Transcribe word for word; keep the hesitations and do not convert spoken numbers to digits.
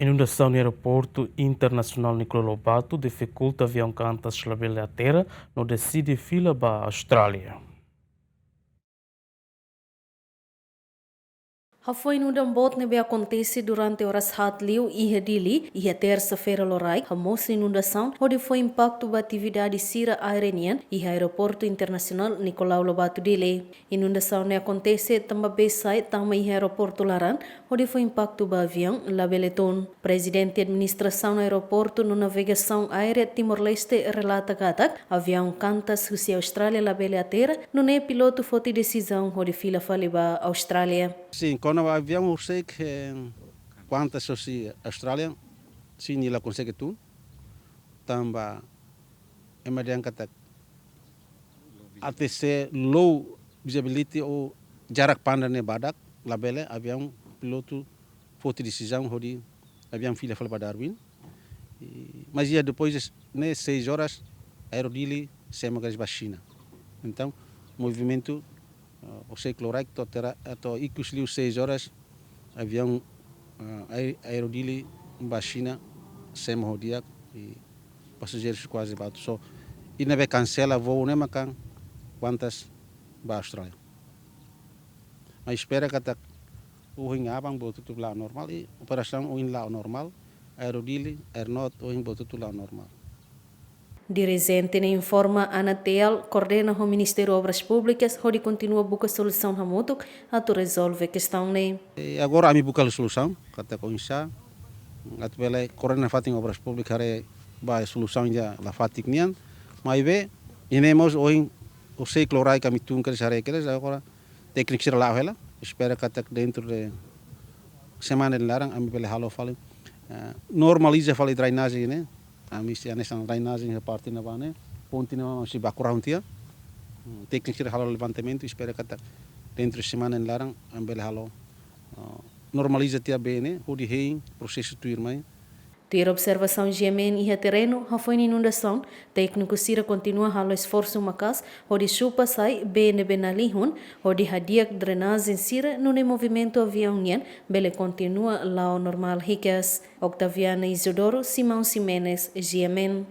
Inundasaun iha Aeroportu Internasionál Nicolau Lobato difikulta aviaun Qantas labele atera no deside fila ba Austrália. Hafoin udan boot ne'ebé akontese durante oras haat liu iha Dili, iha tersa-feira loraik, hamosu inundasaun hodi fó impaktu ba atividade sira aérea nian iha Aeroportu Internasionál Nicolau Lobato Dili. Inundasaun ne'e akontese tanba bee sa'e tama iha aeroportu laran, hodi fó impaktu ba aviaun labele tun. Prezidente Administrasaun Aeroportu no Navegasaun Aérea Timor-Leste relata katak aviaun Qantas husi Austrália labele atera, nune'e pilotu foti desizaun hodi fila fali ba Austrália. Sin, kona-ba aviaun horiseik, eh, Qantas husi Austrália, sin, nia la konsege tun, tanba ema dehan katak A T C low visibility ou jarak pandang ne'e badak, labele, aviaun pilotu foti desizaun hodi aviaun fila fali ba Darwin. I, mas iha depois ne'e seis horas, Aero Dili semo garis ba Xina. Entaun, movimentu, eh, horiseik loraik to'o tera-, eh, to'o ikus liu seis horas, aviaun, eh, Aer-, Aero Dili ba Xina semo ho di'ak, i pasajeirus kuaze ba atu. So, ida ne'ebé kansela voo ne'e mak Qantas ba Austrália. Mas espera katak ohin aban buat hotu-hotu la'o normál, i operasaun ohin la'o normál, Aero Dili, Air North, ohin buat hotu-hotu la'o normál. Dirijente ne'e informa Anatel koordena ho Ministériu Obras Públikas hodi kontinua buka solusaun hamutuk atu rezolve kestaun ne'e. E agora ami buka solusaun, katak oinsá atu bele koordena fatin Obras Públikas haree ba solusaun ida la fatin nian. Maibé, ida-ne'e mós ohin, horiseik loraik ami tun kedas, haree kedas, agora tékniku sira la'o hela, espera katak dentro de semana ida laran ami bele halo fali, eh, normaliza fali drenajen ne'e. Ami sei hanesan drenajen iha parte ne'ebá ne'e, ponte ne'ebá ami sei baku rahun tiha. Hmm, tékniku sira halo levantamentu, espera katak dentro de semana ida laran ami bele halo, eh, normaliza tiha bee ne'e, hodi hein prosesu tuirmai. Tuir observasaun GMN iha terrenu, hafoin inundasaun, tékniku sira kontinua halo esforsu maka'as hodi xupa sai bee ne'ebé nalihun, hodi hadi'a drenajen sira, nune'e movimentu aviaun nian bele kontinua la'o normál hikas. Octaviana Isidoro, Simão Ximenes, GMN.